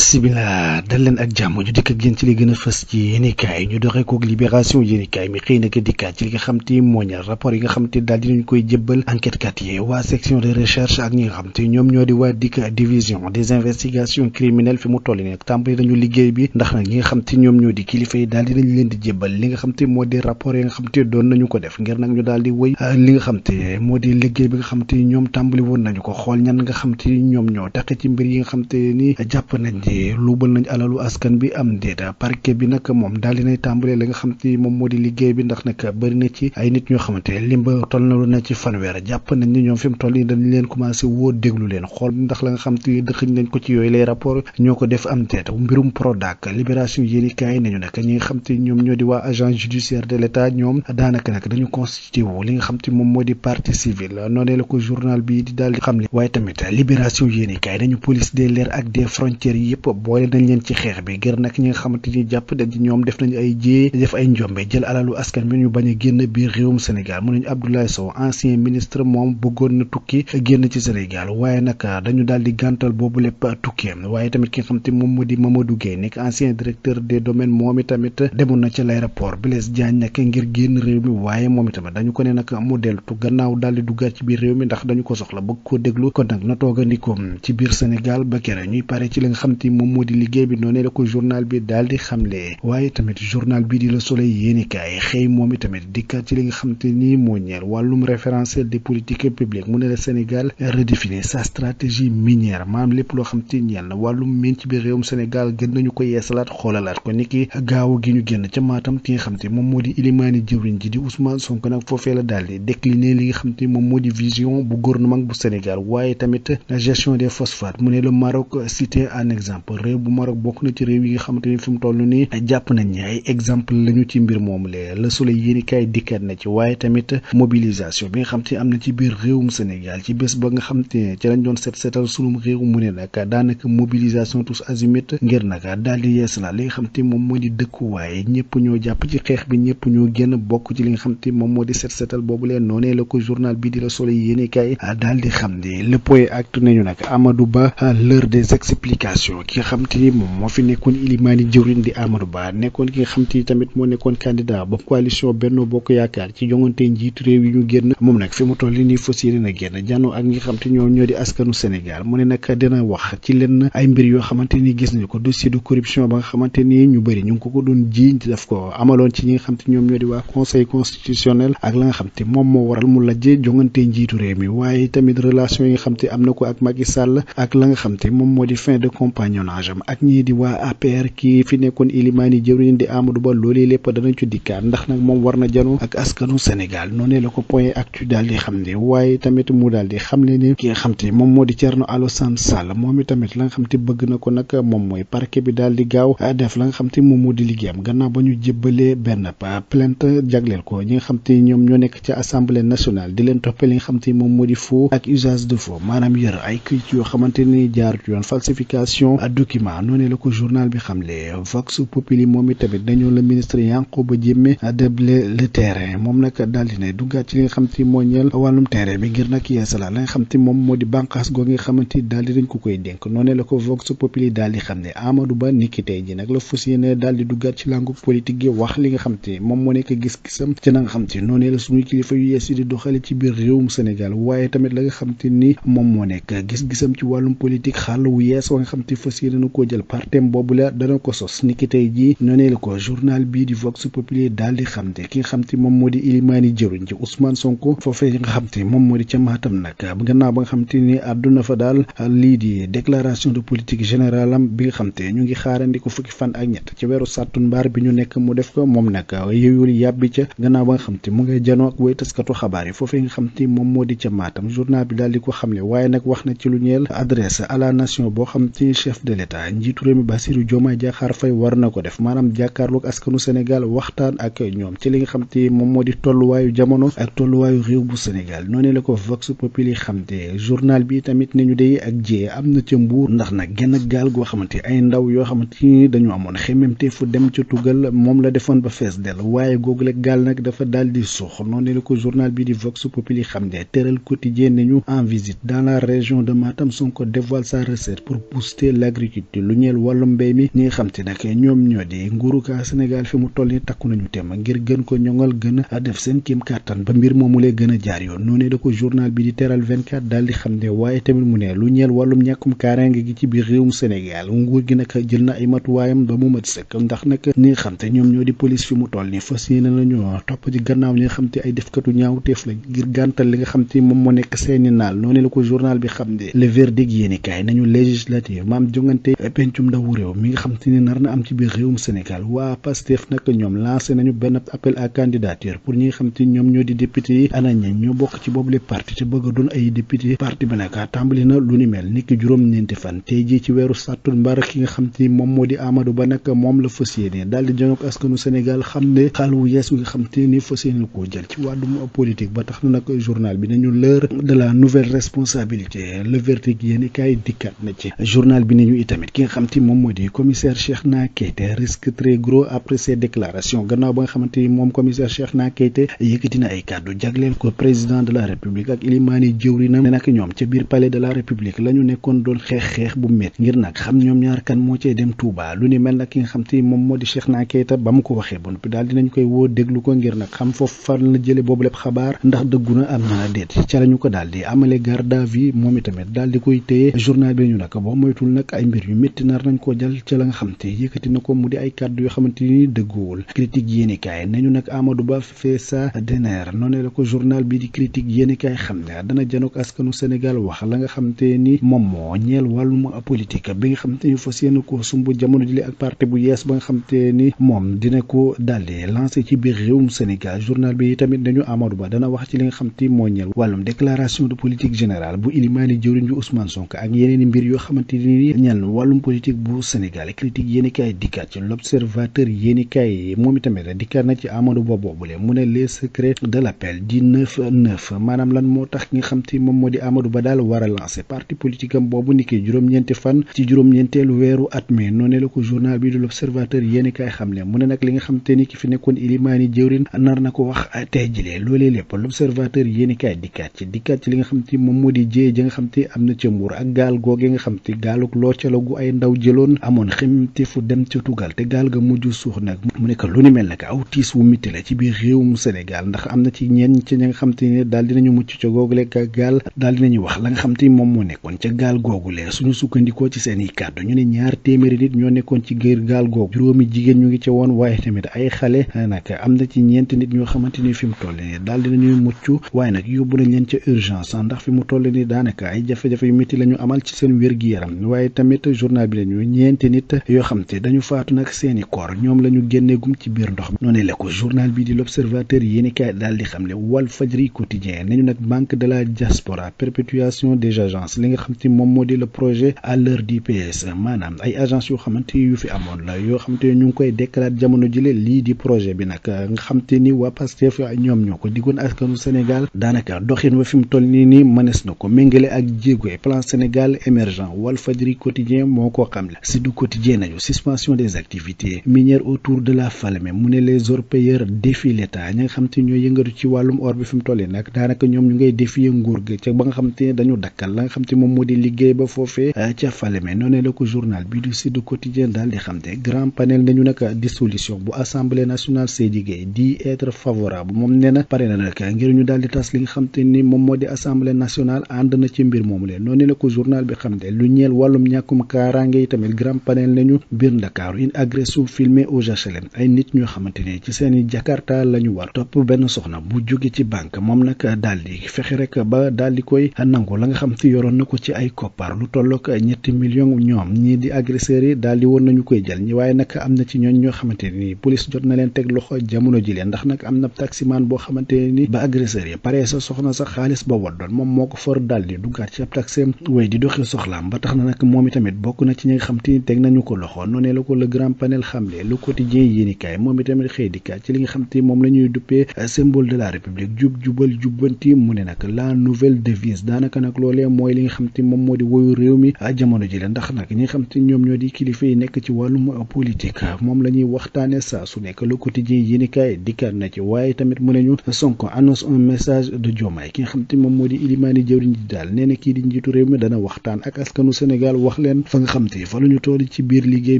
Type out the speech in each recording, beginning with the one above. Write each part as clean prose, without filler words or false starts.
bisimilah dal leen ak jàmm ñu dikk ak yéen ci li gën a fës ci yéenekaay ñu doxee koog libération yéenekaay mi xëy na ko dikkaat ci li nga xam te mooñal rapport yi nga xam te daal dinañ koy jébbal enquête kat yi waa section de recherche ak ñi nga xam te ñoom ñoo di waa dikk division des investigations criminelles fi mu toll nii nag tàmbali nañu liggéey bi ndax nag ñi nga xam te ñoom ñoo di kilifa yi daal dinañ leen di jébbal li nga xam te moo di rapport yi nga xam te doon nañu ko def ngir nag ñu daal di wëy li nga xam te moo di liggéey bi nga xam te ñoom tàmbali woon nañu ko xool ñan nga xam te ñoom ñoo taxe ci mbir yi nga xam te ni jàpp nañ di luubal nañ alalu askan bi am déeta parquet bi nag moom daal dinay tàmbalee la nga xam te moom moo di liggéey bi ndax nag bëri na ci ay nit ñoo xamante limba toll na lu na ci fanweer jàpp nañ ni ñoom fi mu toll nii dañ leen commencé woo déglu leen xool ndax la nga xam te dëxëñ nañ ko ci yooyu lay rapport ñoo ko def am déeta mbirum Prodac libération yéenekaay nañu nag ñi nga xam te ñoom ñoo di waa agent judiciaire de l'état ñoom daanaka nag dañu constitué wu li nga xam te moom moo di partie civile noonee la ko journal bi di daal di xamle waaye tamit libération yéenekaay dañu police des l'air ak des frontières yëpp boole nañ leen ci xeex bi ngir nag ñi nga xamante ni jàpp dañ ci ñoom def nañu ay jiyee def ay njombe jël alalu askan bi ñu bañ a génn biir réewum Sénégal mu nañu Abdoulaye Sow ancien ministre moom bëggoon na tukki génn ci Sénégal waaye nag dañu daal di gàntal boobu lépp tukkeem waaye tamit ki nga xamante moom moo di Mamadou Gueye nekk ancien directeur des domaines moom itamit demoon na ci l'aéroport Blaise Diagne nag ngir génn réew mi waaye moom itamit dañu ko ne nag mu deltu gannaaw daal di duggaat ci biir réew mi ndax dañu ko soxla bëgg koo déglu kon nag na toogandikoom ci biir Sénégal ba kere ñuy pare ci li nga xamante moom moo di liggéey bi noonu la ko journal bi daal di xamle waaye tamit journal bi di Le Soleil yéenekaay xëy moom itamit dikkaat ci li nga xamante ni moo ñeel wàllum référentiel des politiques publiques mu ne la Sénégal redéfinir sa stratégie minière maanaam lépp loo xamante ni ñeel na wàllum mine ci biir réewum Sénégal gën nañu ko yeesalaat xoolalaat ko niki gaaw gi ñu génn ca Matam ki nga xamante moom moo di ilimaani jëwriñ ji di Ousmane Sonko nag foofee la daal di décliner li nga xamante moom moo di vision bu gouvernement bu Sénégal waaye tamit la gestion des phosphates mu ne le Maroc cité en exemple réew bu Maroc bokk na ci réew yi nga xamante ni fi mu toll nii jàpp nañ ni ay exemple lañu ci mbir moomu Le Soleil yéenekaay dikkaat na ci waaye tamit mobilisation bi nga xam te am na ci biir réewum Sénégal ci bés ba nga xam te ci lañ doon seetal sunum réew mu ne nag daanaka mobilisation tous azimut ngir nag daal di yees la li nga xam te moom moo di dëkkuwaay ñëpp ñoo jàpp ci xeex bi ñëpp ñoo génn bokk ci li nga xam te moom moo di seetal boobu leen noonee la ko journal bi di Le Soleil yéenekaay daal di xam ne le point actu nañu nag Amadou Ba l'heure des explications ki nga xam te ni moom moo fi nekkoon ilimaani jëwriñ di Amadou Ba nekkoon ki nga xam te tamit moo nekkoon candidat ba coalition Benno Bokk Yaakaar ci jongante njiitu réew yi ñu génn moom nag fi mu toll nii fas yéene na génn jànnoo ak ñi nga xam te ñoo di askanu Sénégal mu ne nag dina wax ci lenn ay mbir yoo xamante ni gis nañu ko dossier de corruption ba nga xamante ni ñu bëri ñu ngi ko doon jiiñ daf ko amaloon ci ñi nga xam te ñoom ñoo di waa conseil constitutionnel ak la nga xam te moom moo waral mu lajjee jongante njiitu réew mi waaye tamit relation yi nga xam te am na ko ak Macky Sall ak la nga xam te moom moo di fin de compagnonnage am ak ñii di waa APR kii fi nekkoon ilimaani jëwriñ di Amadou Ba loolee lépp danañ ci dikkaat ndax nag moom war na janoo ak askanu Sénégal noonu la ko point actu daal di xam ne waaye tamit mu daal di xam ne ni ki nga xam te moom moo di Thierno Alassane Sall moom itamit la nga xam te bëgg na ko nag moom mooy parquet bi daal di gaaw def la nga xam te moom moo di liggéeyam gannaaw ba ñu jébbalee benn plainte jagleel ko ñi nga xam te ñoom ñoo nekk ci assemblée nationale di leen toppee li nga xam te moom moo di faux ak usage de faux maanaam yër ay këyit yoo xamante ni jaar ci yoon falsification document noonu la ko journal bi xamle Vox Populi moom itamit dañoo la ministre Yankhoba Diémé débler le terrain moom nag daal di ne duggaat ci li nga xam te moo ñeel wàllum terrain bi ngir nag yeesala la nga xam te moom moo di bànqaas goo nga xamante ni daal di dañ ko koy dénk noonu la ko Vox Populi daal di xam ne Amadou Ba niki tey ji nag la fas yéene daal di duggaat ci langue politique gi wax li nga xam te moom moo nekk gis-gisam ci na nga xam te noonu la suñuy kilifa yu yees yi di doxale ci biir réewum Sénégal waaye tamit la nga xam te ni moom moo nekk gis-gisam ci wàllum politique xàll wu yees wa nga xam te fas yéene na koo jël partem boobu la dana ko sos niki tey ji noonu la ko journal bii di Vox Populi daal di xam te ki nga xam te moom moo di ilimaani jëruñ ci Ousmane Sonko foofee nga xam te moom moo di ca Matam nag gannaaw ba nga xam te ni àdduna fa daal lii di déclaration de politique générale am bi nga xam te ñu ngi xaarandi ko fukki fan ak ñett ci weeru sàttumbar bi ñu nekk mu def ko moom nag yeyul yàbbi ca gannaaw ba nga xam te mu ngay janoo ak way taskatu xabaar yi foofee nga xam te moom moo di ca Matam journal bi daal di ko xamle waaye nag wax na ci lu ñeel adresse à la nation boo xam te chef de l'état njiitu réew mi Bassirou Diomaye Diakhar Faye war na ko def maanaam jàkkaarloog askanu Sénégal waxtaan ak ñoom ci li nga xam te moom moo di tolluwaayu jamono ak tolluwaayu réew bu Sénégal noonu la ko Vox Populi xam te journal bi tamit ne ñu dey ak jiyee am na ca Mbuur ndax nag genn gaal goo xamante ay ndaw yoo xamante ni dañu amoon xemmemte fu dem ca tugal moom la defoon ba fees del waaye googule gaal nag dafa daal di suux noonu la ko journal bi di Vox Populi xam ne Teral Quotidien nañu en visite dans la région de Matam Sonko dévoile sa recette pour booster l'agriculture lu ñeel wàllu mbéy mi ñi nga xam te nag ñoom ñoo di nguuru ka Sénégal fi mu toll ni takku nañu tem ngir gën ko ñoŋal gën a def seen kéem kàttan ba mbir moomu lee gën a jaar yoon noonu da ko journal bi di teral 24 daal di xam ne waaye tamit mu ne lu ñeel wàllum ñàkkum kaaraange gi ci biir réewum Sénégal nguur gi nag jël na ay matuwaayam ba mu mat sëkk ndax nag ñi nga xam te ñoom ñoo di police fi mu toll ni fas yéene nañu topp ci gannaaw ñi nga xam te ay defkatu ñaawteef la ngir gàntal li nga xam te moom moo nekk seeni naal noonu la ko journal bi xam ne le verdict yéeni kaay nañu législative maam jongante pencum ndawu réew mi nga xam te ne nar na am ci biir réewum Sénégal waa Pastef nag ñoom lancé nañu benn appel à candidature pour ñi nga xam te ñoom ñoo di député yi ana ña ñoo bokk ci boobu le parti te bëgg a doon ay député parti bi nag tàmbali na lu ni mel niki juróom-ñeenti fan tey jii ci weeru sàttumbar ki nga xam te moom moo di Amadou Ba nag moom la fas yéene daal di janook askanu Sénégal xam ne xaal wu yees wi nga xam te ni fas yéene koo jël ci wàllum politique ba tax na nag journal bi nañu l'heure de la nouvelle responsabilité le verdict yéen i kaay dikkaat na ci journal bi nañu itamit ki nga xam te moom moo di commissaire Cheikhna Keité risque très gros après ces déclarations gannaaw ba nga xamante ni moom commissaire Cheikhna Keité yëkkati na ay kàddu jagleel ko président de la république ak ilimaani jëwrinam ne nag ñoom ca biir palais de la république la ñu nekkoon doon xeex bu métti ngir nag xam ñoom ñaar kan moo cee dem Touba lu ni mel nag ki nga xam te moom moo di Cheikhna Keité ba mu ko waxee ba noppi daal dinañ koy woo déglu ko ngir nag xam foofu fan la jële boobu lépp xabaar ndax dëggu na am na déet ca la ñu ko daal di amale garde à vue moom itamit daal di koy téye journal bi ñu nag boo moytul nag ay mbir yu métti nar nañ ko jël ca la nga xam te yëkkati na ko mu di ay kàddu yoo xamante ni dëgguwul critique yéenekaay nañu nag Amadou Ba fait ça dener noonu la ko journal bi di critique yéenekaay xam ne dana janook askanu Sénégal wax la nga xam te ni moom moo ñeel wàllum politique bi nga xam te ni fas yéene ko sumb jamono jile ak parti bu yees ba nga xam te ni moom dina ko daldi lancé ci biir réewum Sénégal journal bi tamit dañu Amadou Ba dana wax ci li nga xam te moo ñeel wàllum déclaration de politique générale bu ilimaani jëwriñ bi Ousmane Sonko ak yeneen i mbir yoo xamante ni ñeel wàllum politique bu Sénégal critique yéenekaay dikkaat ci l'observateur yéenekaay moom itamit dikkaat na ci Amadou Ba boobule mu ne les secrets de l'appel di 9-9 maanaam lan moo tax nga xam te moom moo di Amadou Ba daal war a lancé parti politique am boobu niki juróom-ñeenti fan ci juróom-ñeenteelu weeru at mi noonu la ko journal bi de l'observateur yéenekaay xam ne mu ne nag li nga xam te ni ki fi nekkoon ilimaani jëwriñ nar na ko wax tey jilee loolee lépp l'observateur yéenekaay dikkaat ci li nga xam te moom moo di jéye ja nga xam te am na ca Mbuur ak gaal googe nga xam te gaaluk loo ca la gu ay ndaw jëloon amoon xemte fu dem ca tugal te gaal ga mujj suux nag mu nekk lu ni mel nag aw tiis wu mitti la ci biir réewum Sénégal ndax am na ci ñenn ci ña nga xam te ne daal dinañu mucc ca googule ka gaal daal dinañu wax la nga xam te moom moo nekkoon ca gaal googule suñu sukkandikoo ci seen i kàddu ñu ne 200 nit ñoo nekkoon ci géer gaal googu juróomi jigéen ñu ngi ca woon waaye tamit ay xale nag am na ci ñeenti nit ñoo xamante ni fi mu toll ni daal dinañuy mucc waaye nag yóbbu nañ leen ca urgence ndax fi mu toll ni daanaka ay jafe-jafe yu métti la ñu amal ci seen wér-gi-yaram waaye tamit journal bi lañu ñeenti nit yoo xam te dañu faatu nag seeni koor ñoom la ñu génneegum ci biir ndox mi noonu la ko journal bi di l'observateur yéenekaay daal di xam ne Walfadjri quotidien nañu nag banque de la diaspora perpétuation des agences li nga xam te moom moo di le projet à l'heure du PS maanaam ay agence yoo xamante yu fi amoon la yoo xamante ñu ngi koy déclarer jamono jile lii di projet bi nag nga xam te ni waa Pastef ñoom ñoo ko diggoon askanu Sénégal daanaka doxin wa fi mu toll nii mënees na ko méngale ak jéegoy plan Sénégal émergent Walfadjri quotidien moo ko xam la si du quotidien nañu suspension des activités minières autour de la Falémé mu ne les orpailleurs défient l'État ñi nga xam te ñoo yëngatu ci wàllum or bi fi mu toll nag daanaka ñoom ñu ngay défier nguur gi ca ba nga xam te dañu dakkal la nga xam te moom moo di liggéey ba foofee ca Falémé noonu la ko journal bi du Sud Quotidien daal di xam te grand panel nañu nag dissolution bu assemblée nationale Seydi Gueye di être favorable moom nee na pare na nag ngir ñu daal di tas li nga xam te ni moom moo di assemblée nationale ànd na ci mbir moomu leen noonu la ko journal bi xam te lu ñeel wàllum ñàkkum kaaraange yi tamit grand panel nañu biir Ndakaaru une agression filmée au HLM ay nit ñoo xamante ni ci seeni Jakarta la ñu war topp benn soxna bu jóge ci banque moom nag daal di fexe rek ba daal di koy nangu la nga xam te yoroon na ko ci ay koppar lu tollook 3 millions ñoom ñii di agresseurs yi daal di woon nañu koy jël ñi waaye nag am na ci ñoo xamante ni police jot na leen teg loxo jamono ji leen ndax nag am na taximan boo xamante ni ba agresseurs yi pare sa soxna sa xaalis ba waddoon moom moo ko for daal di duggaat ci ab taxem way di doxi soxlaam ba tax na nag moom itamit bokk na ci ñi nga xam te ni teg nañu ko loxo noonu la ko le grand panel xamle le quotidien yéenikaay moom itamit xëy dikkaat ci li nga xam te moom la ñuy duppee symbole de la république jub jubal jubbanti mu ne nag la nouvelle devise daanaka nag loolee mooy li nga xam te moom moo di woyu réew mi jamono ji la ndax nag ñi nga xam te ñoom ñoo di kilifa yi nekk ci wàllum politique moom la ñuy waxtaane saa su nekk le quotidien yéenikaay dikkaat na ci waaye tamit mu ne ñu Sonko annonce un message de Diomaye ki nga xam te moom moo di ilimaani jëwriñ ji daal nee na kii di njiitu réew mi dana waxtaan ak askanu Sénégal wax leen fa nga xam te fa la ñu toll ci biir liggéey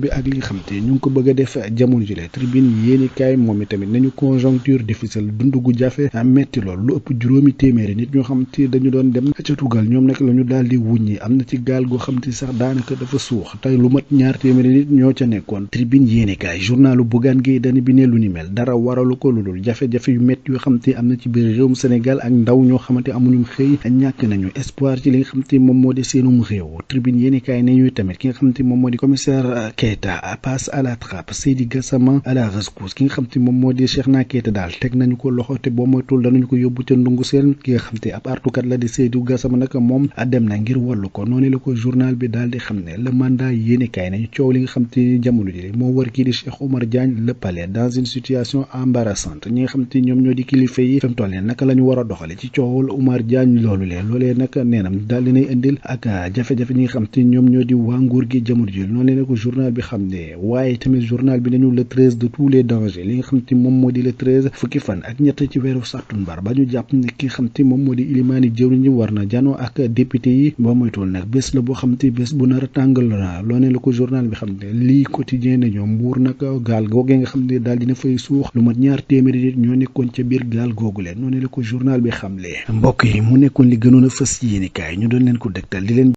bi ak li nga xam te ñu ngi ko bëgg a def jamono ji la tribune yéenekaay moom itamit nañu conjoncture difficile dund gu jafe metti lool lu ëpp juróomi téeméeri nit ñoo xam te dañu doon dem ca tugal ñoom nag la ñu daal di wuññi am na ci gaal goo xam te sax daanaka dafa suux tey lu mat ñaar téeméeri nit ñoo ca nekkoon tribune yéenekaay journalu Bougane Gueye Dany bi ne lu ni mel dara waralu ko lu dul jafe-jafe yu métti yoo xam te am na ci biir réewum Sénégal ak ndaw ñoo xamante amuñu xëy ñàkk nañu espoir ci li nga xam te moom moo di seenum réew tribune yéenekaay ne ñuy tamit ki nga xam te moom moo di commissaire Keita passe à la trappe Seydi Gassama à la rescousse ki nga xam te moom moo di Cheikhna Keita daal teg nañu ko loxo te boo moytul danañu ko yóbbu ca ndungu seen ki nga xam te ab artukat la di Seydi Gassama nag moom dem na ngir wallu ko noonu la ko journal bi daal di xam ne le mandat yéenekaay nañu coow li nga xam te jamono ji moo war kii di Cheikh Oumar Diagne le palais dans une situation embarrassante ñi nga xam te ñoom ñoo di kilifa yi fi mu toll naka la ñu war a doxale ci coowul Oumar Diagne loolee nag neenam daal dinay indil ak jafe-jafe ñi nga xam te ñoom ñoo di waa nguur gi jamono ji noonu la ko journal bi xam ne waaye tamit journal bi nañu le 13 de tous les dangers li nga xam te moom moo di le 13 fukki fan ak ñett ci weeru sàttumbar ba ñu jàpp ne ki nga xam te moom moo di ilimaani jëwriñ ñi war na janoo ak député yi ba moytul nag bés la boo xam te bés bu nar a tàngal la loone la ko journal bi xam ne lii quotidien nañoo mbuur nag gaal googee nga xam ne daal dina fay suux lu mat ñaar téeméeri nit ñoo nekkoon ca biir gaal googu leen noonu la ko journal bi xamle mbokk yi mu nekkoon li gënoon a fës ci yéenekaay ñu doon leen ko dégtal di leen